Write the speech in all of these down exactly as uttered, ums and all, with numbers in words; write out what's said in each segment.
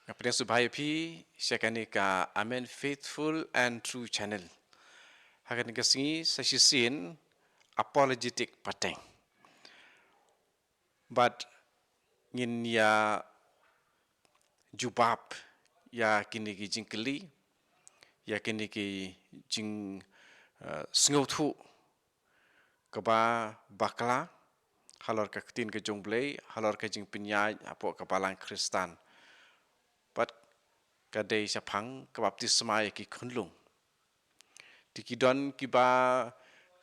Nga pdiang sngewbha ïa phi sha kane ka Amen Faithful and True Channel. Ha kane ka sngi sa shisien apologetic pateng. Bad ngin ïa jubab ïa kine ki jingkylli, ïa kine ki jing, eh, sngewthuh kaba bakla halor ka ktien ka jong U Blei, halor ka jingpynïaid hapoh ka balang Khristan. Bad ka dei shaphang ka baptisma ïa ki khunlung. Te ki don kiba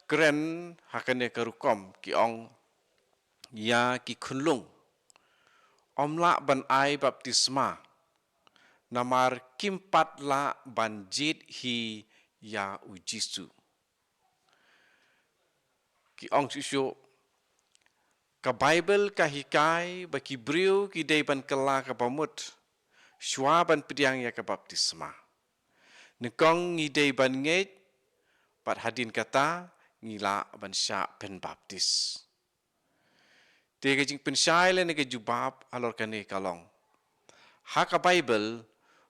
kren ha kane ka rukom, ki ong ïa ki khunlung ym lah ban ai baptisma namar kim pat lah ban jied hi ïa U Jisu. Ki ong shuh shuh, ka Baibl ka hikai ba ki briew ki dei ban kylla kaba mut shuwa ban pdiang ïa ka baptisma. Nyngkong ngi dei ban ngeit, bad hadien kata ngi lah ban shah pynbaptis. Te ka jingpynshai lane ka jubab halor kane ka long, ha ka Baibl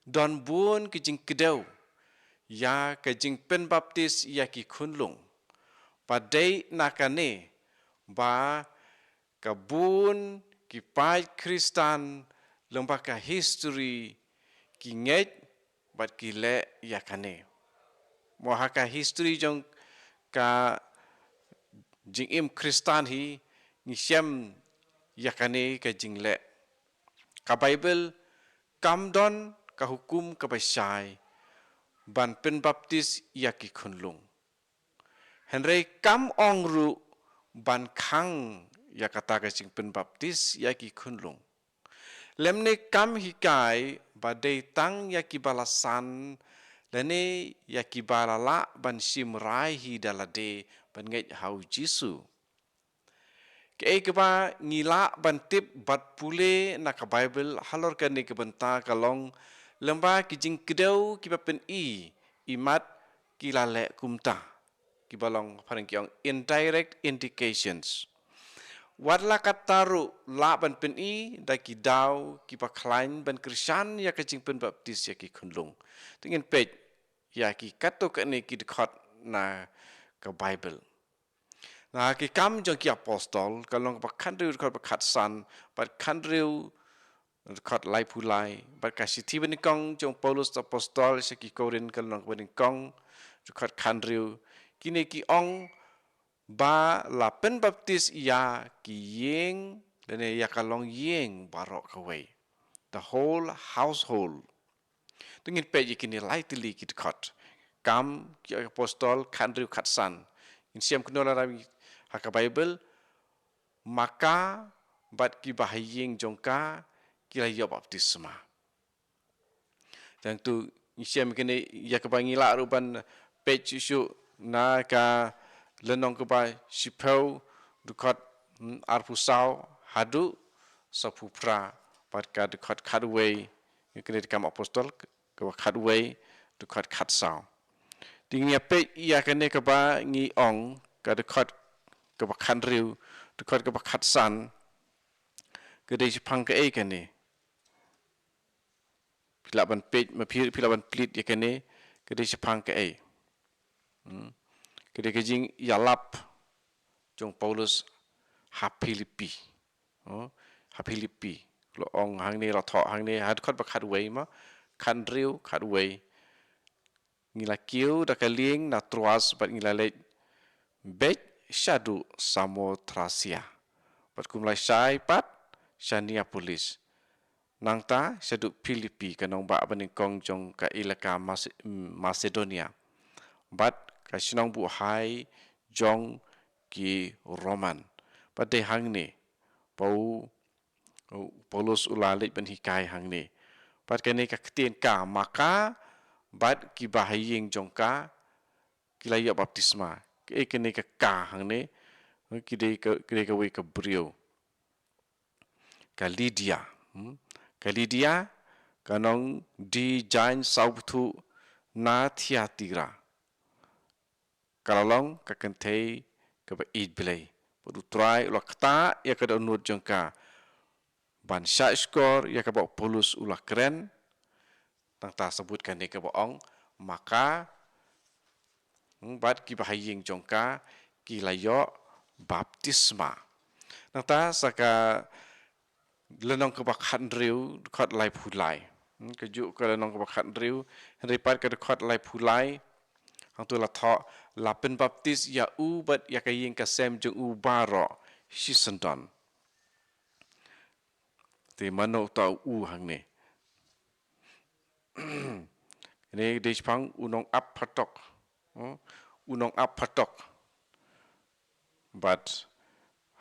don bun ka jingkdew ïa ka jingpynbaptis ïa ki khunlung. Bad dei na kane ba ka bun ki paid Khristan lyngba ka history ki ngeit bad ki leh ïa kane. Mo ha ka history jong ka jingim Khristan hi ngi shem ïa kane ka jingleh. Ka Baibl kam don ka hukum kaba shai ban pynbaptis ïa ki khunlung. Hynrei kam ong ruh ban khang ïa kata ka jingpynbaptis ïa ki khunlung. Lymne kam hikai ba dei tang ïa kiba la san lane ïa kiba la lah ban shim rai hi da lade ban ngeit ha U Jisu. Kaei kaba ngi lah ban tip bad pule na ka Baibl halor kane ka bynta ka long, lyngba ki jingkdew kiba pyni, imat ki la leh kumta. Kiba long, phareng ki ong indirect indications. Wat la katta ruh lah ban pyni da ki daw kiba khlaiñ ban kyrshan ïa ka jingpynbaptis ïa ki khunlung. Te ngin peit ïa ki katto katne ki dkhot na ka Baibl. Na Ki Kam jong ki Apostol, ka lynnong kaba khathynriew, dkhot ba khatsan, bad khathynriew, dkhot laiphew lai, bad ka shithi banyngkong jong u Paulus Apostol sha ki Korinth, ka lynnong banyngkong, dkhot khathynriew, kine ki ong ba la pynbaptis ïa ki ïing, lane ïa ka longïing baroh kawei. The whole household. To ngin peit ïa kine lai tylli ki dkhot. Kam ki Apostol khathynriew khatsan. Ngin shem kynnoh lada ha ka Baibl, ma ka bad kiba ha ïing jong ka ki la ïoh baptisma. Tang to ngin shem kine ïa kaba ngi lah ruh ban peit shuh shuh na ka lynnong kaba shiphew, dkhot, hmm, arphew saw haduh sawphew phra, bad ka dkhot khatwei, Ki Kam Apostol, kaba khatwei, dkhot khatsaw. Te ngin ïa peit ïa kane kaba ngi ong, ka dkhot kaba khathynriew, dkhot kaba khatsan, ka dei shaphang kaei kane. Phi lah ban peit, ma phi, phi lah ban plie ïa kane, ka dei shaphang kaei. Hmm. Ka dei ka jingïalap jong u Paulus ha Philippi. Oh, ha Philippi. La ong hangne, la thoh hangne, ha dkhot ba khatwei mo, khathynriew, khatwei. Ngi la kiew da ka lieng na Troas bad ngi la leit beit shaduh Samothrasia. Bad kumba la shai pat sha Neapolis. Nangta shaduh Philippi, ka nongbah banyngkong jong ka ilaka Mas-, Masedonia. Bad ka shnong buhai jong ki Roman. Bad dei hangne ba u, u Paulus u la leit ban hikai hangne. Bad kane ka ktien ka, ma ka bad kiba ha ïing jong ka ki la ïoh baptisma. Kaei kane ka ka hangne? Ki dei ka, ki dei kawei ka briew. Ka Lydia. Hmm? Ka Lydia, ka nongdie jaiñ sawbthuh na Thiatira. Ka la long ka kynthei kaba ïeit Blei. Bad U Trai u la ktah ïa ka dohnud jong ka ban shahshkor ïa kaba u Paulus u la kren, Nangta sabut kane kaba ong, ma ka, hmm, bad kiba ha ïing jong ka ki la ïoh baptisma. Nangta sa ka lynnong kaba khathynriew, dkhot laiphew lai. Hmm, kajuh ka lynnong kaba khathynriew, hynrei pat ka dkhot laiphew lai, hangto la thoh, la pynbaptis ïa u bad ïa ka ïing ka sem jong u baroh shisyndon. Te mano uta u u hangne? Kane dei shaphang u nongap phatok. Hmm? U nongap phatok. Bad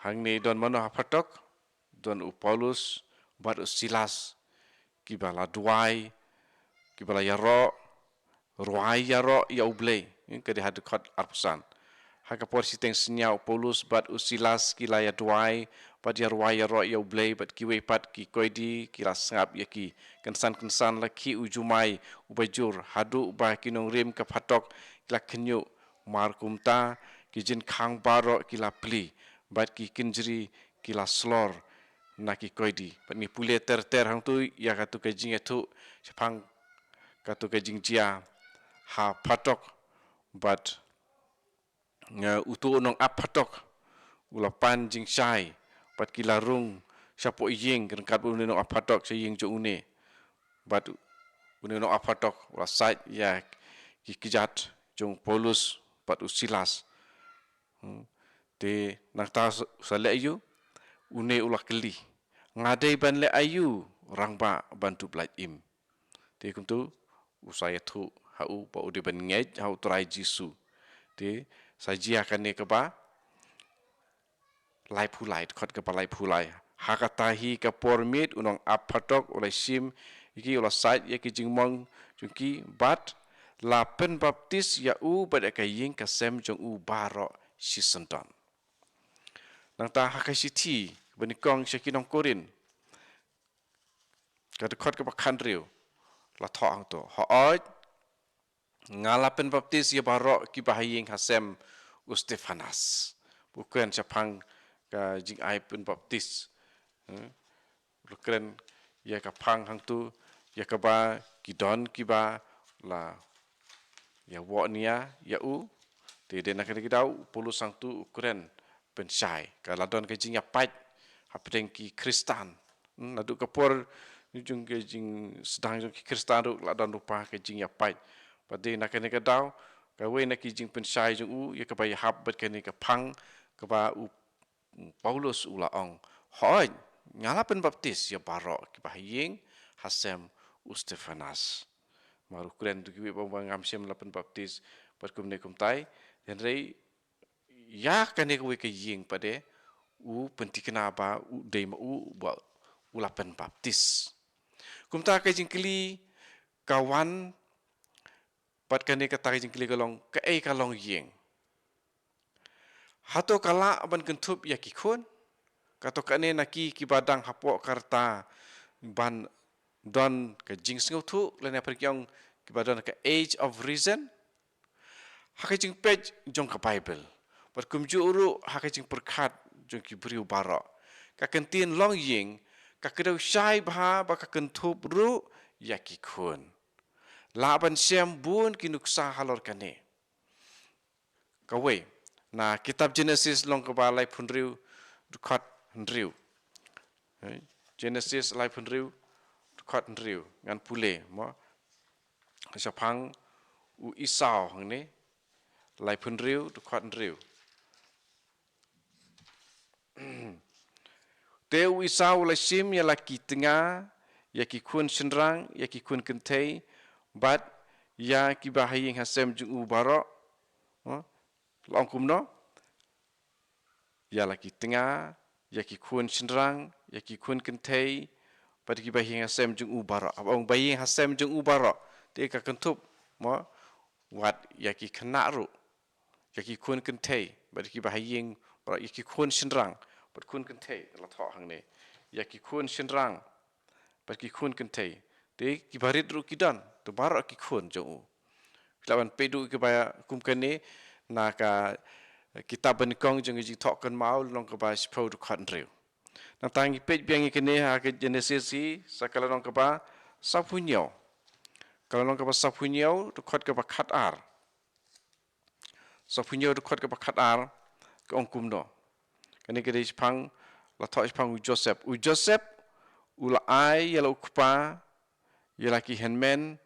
hangne don mano ha phatok? Don u Paulus bad u Silas, kiba la duwai, kiba la ïaroh, rwai ïaroh ïa U Blei. Hmm, ka dei ha dkhot arphew san. Ha ka por shiteng synñia u Paulus bad u Silas ki la ïaduwai bad ïarwai ïaroh ïa U Blei, bad kiwei pat ki koidi ki la sngap ïa ki. Kynsan kynsan la khih u jumai uba jur, haduh ba ki nongrim ka phatok ki la khynñiuh. Mar kumta ki jingkhang baroh ki la plie, bad ki kynjri ki la slor na ki koidi. Bad ngi pule ter ter hangto ïa kato ka jingïathuh shaphang kato ka jingjia ha phatok, bad nga, uto u nongap phatok u la pan jingshai, bad ki la rung shapoh ïing ryngkat bad une u nongap phatok sha ïing jong une. Bad une u nongap phatok u la sait ïa ki kjat jong u Paulus bad u Silas. Hmm. Te nangta sa, sa leh aïu? Une u la kylli, nga dei ban leh aïu rangbah ban dup lait im? Te kumto u sa ïathuh ha u ba u dei ban ngeit ha u Trai Jisu. Te sa jia kane kaba laiphew lai, dkhot kaba laiphew lai. Ha kata hi ka por miet u nongap phatok u la shim ïa ki, u la sait ïa ki jingmong jong ki bad la pynbaptis ïa u bad ïa ka ïing ka sem jong u baroh shisyndon. Nangta ha ka shithi ba nyngkong sha ki nong Korinth, ka dkhot kaba khathynriew, la thoh hangto, hooid, nga la pynbaptis ïa baroh kiba ha ïing ha sem u Stephanas. U kren shaphang ka jingai pynbaptis. Hmm. U kren ïa ka phang hangto, ïa kaba ki don kiba la ïawoh nia ïa u. Te dei na kane ka daw u Paulus hangto u kren pynshai. Ka la don ka jingïapait hapdeng ki Khristan. Hmm, naduh ka por jong ka jingsdang jong ki Khristan ruh la don ruh pat ka jingïapait. Bad dei na kane ka daw, kawei na ki jingpynshai jong u ïa kaba ïahap bad kane ka phang kaba u Paulus u la ong, hooid, nga la pynbaptis ïa baroh kiba ha ïing ha sem u Stephanas. Mar u kren ruh kiwei ba ngam shym la pynbaptis bad kumne kumtai, hynrei ïa kane kawei ka ïing pat de u pynthikna ba u dei ma u ba u la pynbaptis. Kumta ka jingkylli ka wan, bad kane kata ka jingkylli ka long, kaei ka longïing? Hato ka lah ban kynthup ïa ki khun? Kato kane na ki kiba dang hapoh ka rta ban don ka jingsngewthuh, lane pyrkiong kiba don ka age of reason? Ha ka jingpeit jong ka Baibl bad kumjuh ruh ha ka jingpyrkhat jong ki briew baroh, ka kyntien longïing ka kdew shai bha ba ka kynthup ruh ïa ki khun. Lah ban shem bun ki nuksa halor kane. Kawei, na kitab Genesis lynnong kaba laiphew hynriew, dkhot hynriew. Eh, Genesis laiphew hynriew, dkhot hynriew. Ngan pule, mo. Shaphang u Esau hangne, laiphew hynriew, dkhot hynriew. Te u Esau u la shim ïa la ki tnga, ïa ki khun shynrang, ïa ki khun kynthei, bad ïa kiba ha ïing ha sem jong u baroh. Mo? La ong kumno? Ïa la ki tnga, ïa ki khun shynrang, ïa ki khun kynthei, bad kiba ha ïing ha sem jong u baroh. Haba ong ba ha ïing ha sem jong u baroh, te ka kynthup, mo, wat ïa ki khynnah ruh, ïa ki khun kynthei, bad kiba ha ïing, bad ïa ki khun shynrang, bad khun kynthei, la thoh hangne. Ïa ki khun shynrang, bad ki khun kynthei. Te kiba rit ruh ki don, te baroh ki khun jong u. Phi lah ban peit ruh kiba kum kane, na ka kitab banyngkong jong ka Jingthoh Kynmaw, lynnong kaba shiphew, dkhot hynriew. Nangta ngi peit biang ïa kane ha ka Genesis hi, sa ka lynnong kaba saphew hynñiew. Ka lynnong kaba saphew hynñiew, dkhot kaba khat ar. Saphew hynñiew, dkhot kaba khat ar, ka ong kumno. Kane ka dei shaphang, la thoh shaphang u Joseph. U Joseph, u la ai ïa la u kpa, ïa la ki hynmen,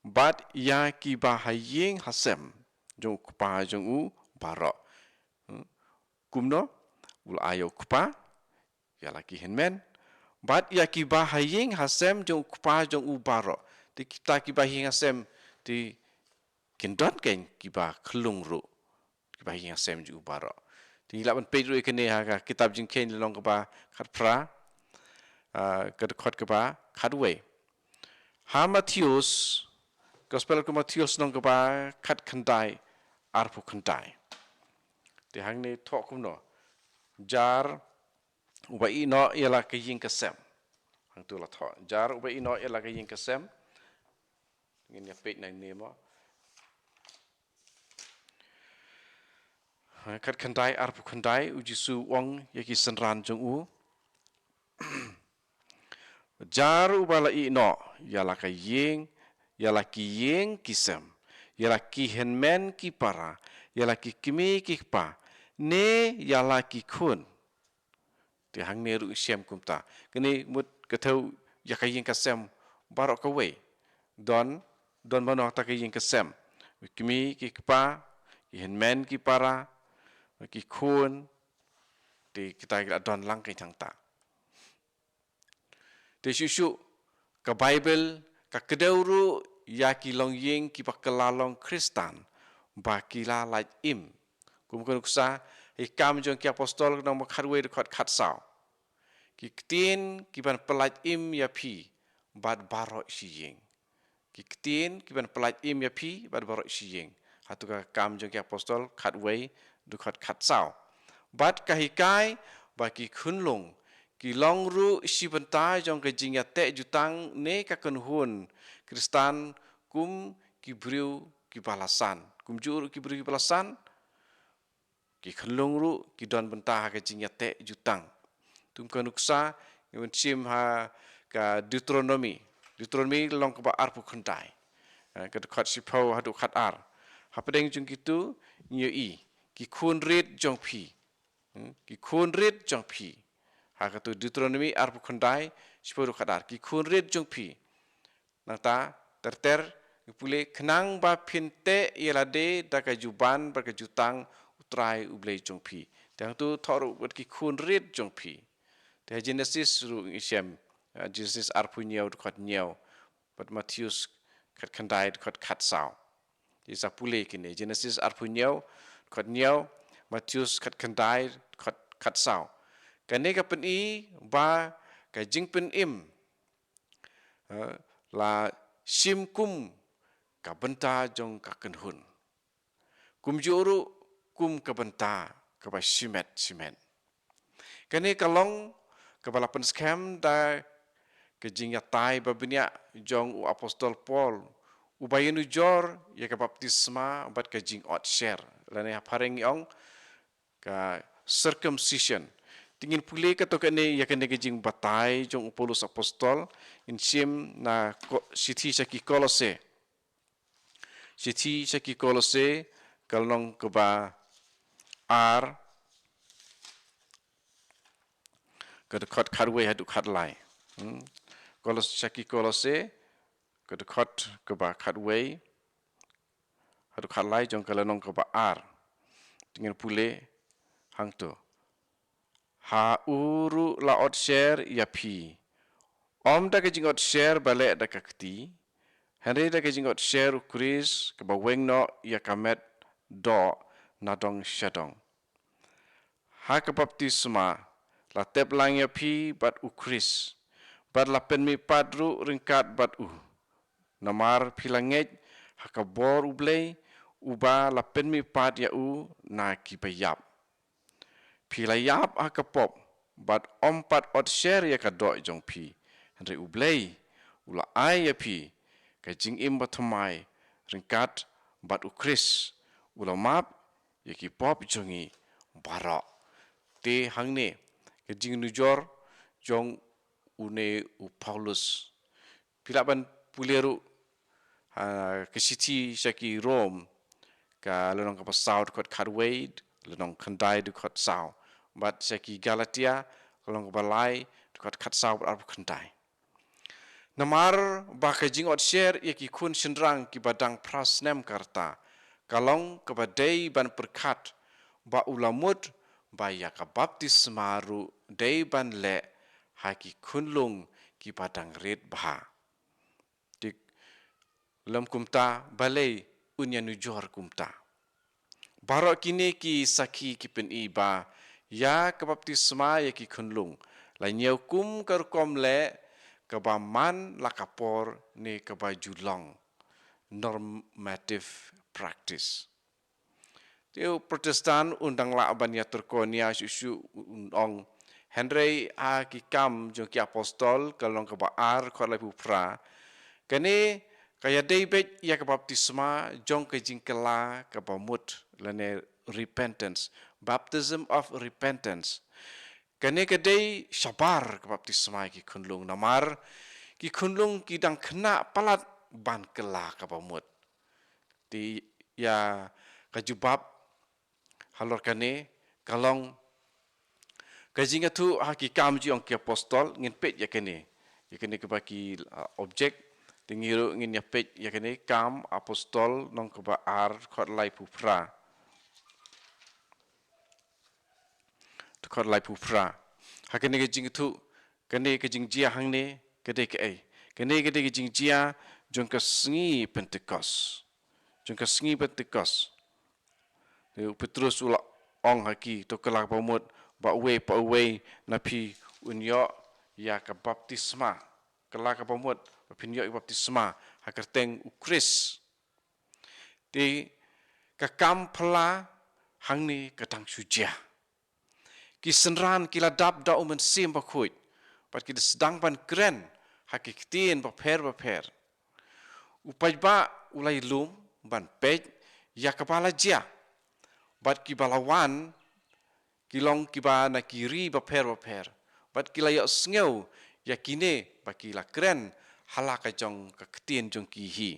bad ïa kiba ha ïing ha sem jong u kpa jong u baroh. Hmm. Kumno, u la ai ïa u kpa, ïa la ki hynmen, bad ïa kiba ha ïing ha sem jong u kpa jong u baroh. Te kita kiba ha ïing ha sem, te kin don keiñ kiba khyllung ruh, kiba ha ïing ha sem jong u baroh. Te ngi lah ban peit ruh ïa kane ha ka kitab Jingkheiñ lynnong kaba khat phra, ah, ka dkhot kaba khat wei. Ha Mathaios, Gospel ka Mathaios lynnong kaba khat khyndai, arphew khyndai. Te hangne thoh kumno. Jar uba ïehnoh ïa la ka ïing ka sem. Hangto la thoh. Jar uba ïehnoh ïa la ka ïing ka sem. Ngin ïa peit nangne mo. Khat khyndai, arphew khyndai, u Jisu u ong ïa ki synran jong u. Jar uba la ïehnoh ïa la ka ïing, ïa la ki ïing ki sem, ïa la ki hynmen ki para, ïa la ki kmie ki kpa, ne ïa la ki khun. Te hangne ruh shem kumta. Kane mut ka thew ïa ka ïing ka sem baroh kawei. Don, don mano ha kata ka ïing ka sem. Kmie ki kpa, ki hynmen ki para, ki khun, te kita ki la don lang keiñ hangta. Te shuh shuh, ka Baibl, ka kdew ruh ïa ki longïing kiba kylla long Khristan, ba ki la lait im. Kum ka nuksa, ha Ki Kam jong ki Apostol lynnong ba khatwei dkhot khatsaw. Ki ktien kiban pyllait im ïa phi, bad baroh shi ïing. Ki ktien kiban pyllait im ïa phi, bad baroh shi ïing. Hato ka Kam jong ki Apostol, khatwei, dkhot khatsaw. Bad ka hikai, ba ki khunlung, ki long ruh shi bynta jong ka jingïateh jutang ne ka kynhun Khristan kum ki briew kiba la san. Kumjuh ruh ki briew kiba la san, ki khunlung ruh ki don bynta ha ka jingïateh jutang. Kum ka nuksa, ngi wan shim ha ka Deuteronomi. Deuteronomi lynnong kaba arphew khyndai. Eh, ka dkhot shiphew haduh khat ar. Hapdeng jong kito, ngi ïohi, ki khun rit jong phi. Hmm, ki khun rit jong phi. Ha kato Deuteronomi arphew khyndai, shiphew haduh khat ar. Ki khun rit jong phi. Nangta, ter ter, ngi pule, khnang ba phin teh ïa lade da ka juban bad ka jutang U Trai U Blei jong phi. Te hangto thoh ruh bad ki khun rit jong phi. Te ha Genesis ruh ngi shem, eh, Genesis arphew hynñiew dkhot hynñiew, bad Mathaios khat khyndai dkhot khatsaw. Te sa pule kine, Genesis arphew hynñiew dkhot hynñiew, Mathaios khat khyndai dkhot khatsaw. Kane ka pyni ba ka jingpynim, eh, la shim kum ka bynta jong ka kynhun. Kumjuh ruh kum ka bynta kaba shimet shimet. Kane ka long kaba la pynskhem da ka jingïatai ba bniah jong u Apostol Paul, uba ïanujor ïa ka baptisma bad ka jingotsher. Lane ha phareng ngi ong ka circumcision. Te ngin pule kato kane ïa kane ka jingbatai jong u Paulus Apostol, ngin shim na ko-, shithi sha ki Kolose. Shithi sha ki Kolose, ka lynnong kaba ar, ka dkhot khatwei haduh khatlai. Hmm. Kolos-, sha ki Kolose, ka dkhot kaba khatwei haduh khatlai jong ka lynnong kaba ar. Te ngin pule hangto. Ha u ruh la otsher ïa phi, ym da ka jingotsher ba leh da ka kti, hynrei da ka jingotsher u Khrist kaba weng noh ïa ka met doh nadong shadong. Ha ka baptisma la tep lang ïa phi bad u Khrist, bad la pynmihpat ruh ryngkat bad u. Namar phi la ngeit ha ka bor U Blei, uba la pynmihpat ïa u na kiba ïap. Phi la ïap ha ka pop, bad ym pat otsher ïa ka doh jong phi. Hynrei U Blei u la ai ïa phi ka jingim bathymmai ryngkat bad u Khrist, u la map ïa ki pop jong ngi baroh. Te hangne ka jingnujor jong une u Paulus. Phi lah ban pule ruh ah, ka shithi sha ki Rom, ka lynnong kaba saw dkhot khatwei, lynnong khyndai dkhot saw. Bad sha ki Galatia, ka lynnong kaba lai dkhot khatsaw bad arphew khyndai. Namar ba ka jingot sher ïa ki khun shynrang kiba dang phra snem ka rta, ka long kaba dei ban pyrkhat ba u la mut ba ïa ka baptisma ruh dei ban leh ha ki khunlung kiba dang rit bha. Te lym kumta balei un ïanujor kumta? Baroh kine ki sakhi ki pyni ba ïa ka baptisma ïa ki khunlung la ñiew kum ka rukom leh kaba man la ka por ne kaba ju long, normative practice. Te u Protestant un dang lah ban ïatrei nia shuh shuh, un ong, hynrei ha Ki Kam jong ki Apostol, ka lynnong kaba ar, dkhot laiphew phra, kane ka ïadei beit ïa ka baptisma jong ka jingkylla kaba mut, lane repentance, baptism of repentance. Kane ka dei shabar ka baptisma ïa ki khunlung, namar ki khunlung ki dang khynnah palat ban kylla kaba mut. Te ïa ka jubab halor kane ka long ka jingïathuh ha Ki Kam jong ki Apostol. Ngin peit ïa kane, ïa kane kaba ki, ah, object. Te ngi ruh ngin ïa peit ïa kane, Kam Apostol lynnong kaba ar, dkhot laiphew phra. Dkhot laiphew phra. Ha kane ka jingïathuh, kane ka jingjia hangne ka dei kaei? Kane ka dei ka jingjia jong ka sngi Pentekost. Jong ka sngi Pentekost. Te u Petrus u la ong ha ki, to kylla kaba mut ba uwei pa uwei na phi un ïoh ïa ka baptisma. Kylla kaba mut ba phin ïoh ïa ka baptisma ha ka kyrteng u Khrist. Te ka kam phylla hangne ka dang shu jia. Ki synran ki la dap da u Mynsiem Bakhuid, bad ki da sdang ban kren ha ki ktien bapher bapher. U paidbah u la ïalum ban peit ïa kaba la jia, bad kiba la wan ki long kiba na ki ri bapher bapher, bad ki la ïohsngew ïa kine ba ki la kren ha la ka jong ka ktien jong ki hi.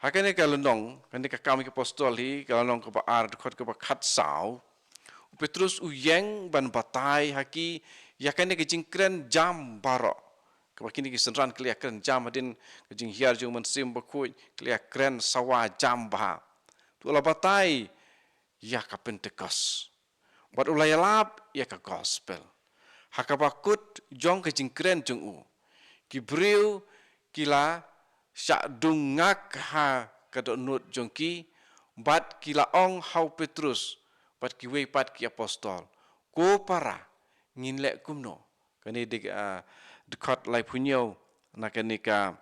Ha kane ka lynnong, kane ka Kam ki Apostol hi, ka lynnong kaba ar, dkhot kaba khatsaw, u Petrus u ïeng ban batai ha ki ïa kane ka jingkren jam baroh. Kaba kine ki synran ki la ïakren jam hadien ka jinghiar jong u Mynsiem Bakhuid, ki la ïakren sawa jam bha. To u la batai ïa ka Pentekost. Bad u la ïalap ïa ka gospel. Ha kaba kut jong ka jingkren jong u, ki briew ki la shah dung ngak ha ka dohnud jong ki, bad ki la ong ha u Petrus bad kiwei pat ki apostol, ko para, ngin leh kumno? Kane dei, ah, dkhot laiphew hynñiew na kane ka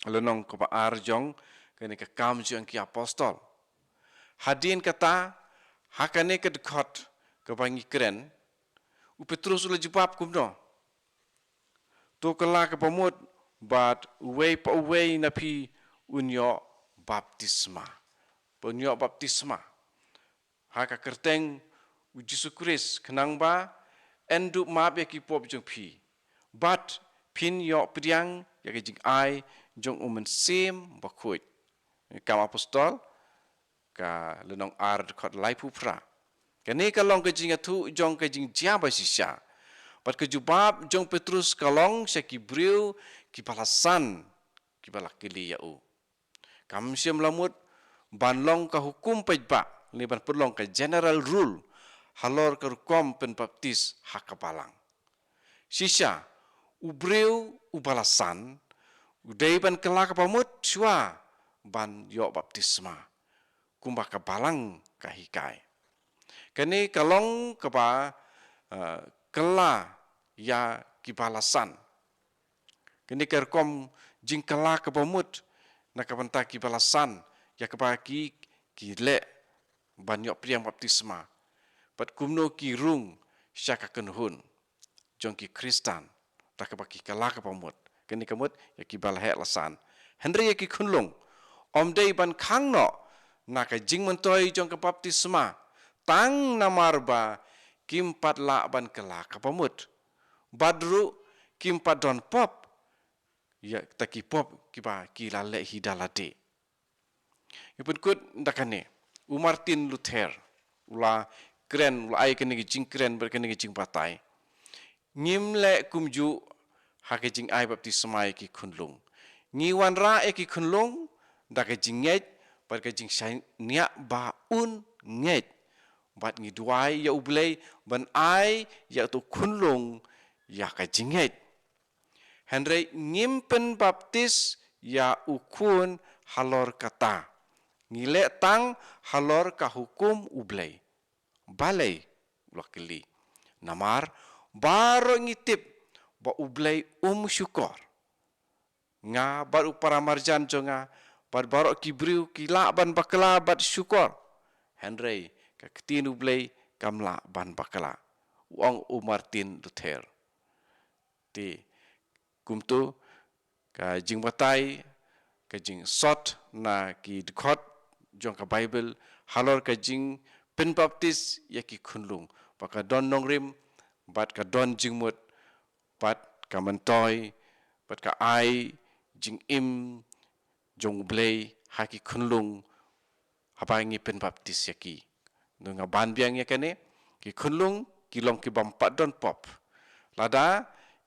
lynnong kaba ar jong kane ka Kam jong ki Apostol. Hadien kata, ha kane ka dkhot kaba ngi kren, u Petrus u la jubab kumno? To kylla kaba mut bad uwei pa uwei na phi un ïoh baptisma. Ba un ïoh baptisma ha ka kyrteng u Jisu Khrist, khnang ba yn dup map ïa ki pop jong phi, bad phin ïoh pdiang ïa ka jingai jong u Mynsiem Bakhuid. Kam Apostol, ka lynnong ar, dkhot laiphew phra. Kane ka long ka jingïathuh jong ka jingjia ba shisha. Bad ka jubab jong u Petrus ka long sha ki briew kiba la san, kiba la kylli ïa u. Kam shym la mut ban long ka hukum paidbah, ne ban pynlong ka general rule halor ka rukom pynbaptis ha ka Balang. Shisha, u briew uba la san u dei ban kylla kaba mut shuwa ban ïoh baptisma, kumba ka Balang ka hikai. Kane ka long kaba, eh, kylla ïa kiba la san. Kane ka rukom jingkylla kaba mut na ka bynta kiba la san, ïa kaba ki, ki leh ban ïoh pdiang baptisma, bad kumno ki rung sha ka kynhun jong ki Khristan da kaba ki kylla kaba mut. Kane ka mut ïa kiba la heh la san. Hynrei ïa ki khunlung, ym dei ban khang noh na ka jingmyntoi jong ka baptisma, tang namar ba kim pat lah ban kylla kaba mut, bad ruh kim pat don pop ïa kata ki pop kiba ki la leh hi da lade. Ngi pynkut da kane, u Martin Luther u la kren, u la ai kane ka jingkren bad kane ka jingbatai. Ngim leh kumjuh ha ka jingai baptisma ïa ki khunlung. Ngi wanrah ïa ki khunlung da ka jingngeit bad ka jingshaniah ba un ngeit. Bad ngi duwai ïa U Blei ban ai ïa uto u khunlung ïa ka jingngeit. Hynrei ngim pynbaptis ïa u khun halor kata. Ngi leh tang halor ka hukum U Blei. Balei? U la kylli. Namar baroh ngi tip ba U Blei um shukor. Nga bad u para marjan jong nga bad baroh ki briew ki lah ban bakla bad shukor. Hynrei ka ktien U Blei kam lah ban bakla, u ong u Martin Luther. Te kumto ka jingbatai, ka jingsot na ki dkhot jong ka Baibl halor ka jingpynbaptis ïa ki khunlung, ba ka don nongrim bad ka don jingmut bad ka myntoi bad ka ai jingim jong U Blei ha ki khunlung haba ngi pynbaptis ïa ki. Ngi nga ban biang ïa kane, ki khunlung ki long ki bym pat don pop. Lada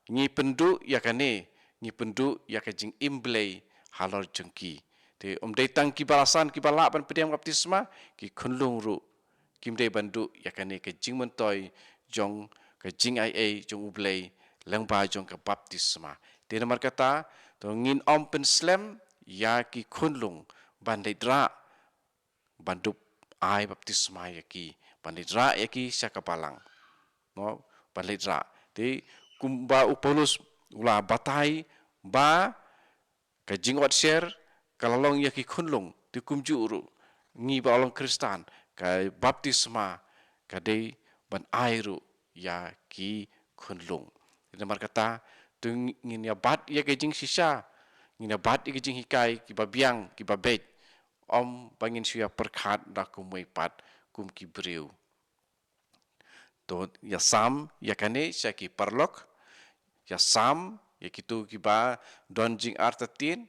ngi pynduh ïa kane, ngi pynduh ïa ka jingim Blei halor jong ki. Te ym dei tang kiba la san kiba lah ban pdiang baptisma, ki khunlung ruh kim dei ban duh ïa kane ka jingmyntoi jong ka jingaiei jong U Blei lyngba jong ka baptisma. Te namar kata, to ngin ym pynslem ïa ki khunlung ban leit rah ban dup ai baptisma ïa ki, ban leit rah ïa ki sha ka balang. No, ban leit rah. Te kumba u Paulus u la batai ba ka jingwad sher ka la long ïa ki khunlung, te kumjuh ruh ngi ba long Khristan, ka baptisma ka dei ban ai ruh ïa ki khunlung. Namar kata, to ngin ïa bat ïa ka jingshisha, ngin ïa bat ïa ka jinghikai kiba biang, kiba beit, ym ba ngin shu ïa pyrkhat da kumwei pat kum ki briew. To ïa sam ïa kane sha ki paralok, ïa sam ïa kito kiba don jingartatien.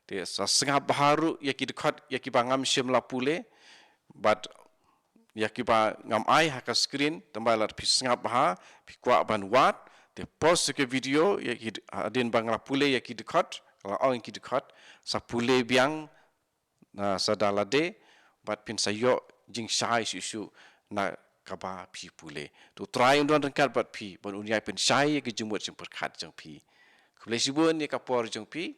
Te sa sngap bha ruh ïa ki dkhot ïa kiba ngam shym la pule, bad ïa kiba ngam ai ha ka screen, tangba lada phi sngap bha, phi kwah ban wad, te pause ïa ka video, ïa ki, hadien ba nga la pule ïa ki dkhot, la ong ïa ki dkhot, sa pule biang, na sa da lade, bad phin sa ïoh jingshai shuh shuh na kaba phi pule. To U Trai un don ryngkat bad phi, bad un ïai pynshai ïa ka jingmut jingpyrkhat jong phi. Khublei shibun ïa ka por jong phi,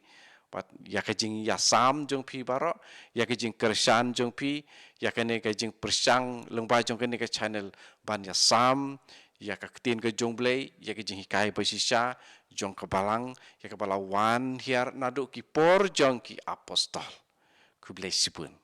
bad ïa ka jingïasam jong phi baroh, ïa ka jingkyrshan jong phi, ïa kane ka jingpyrshang lyngba jong kane ka channel, ban ïasam ïa ka ktien ka jong U Blei, ïa ka jinghikai ba shisha jong ka balang, ïa kaba la wan hiar naduh ki por jong ki apostol. Khublei shibun.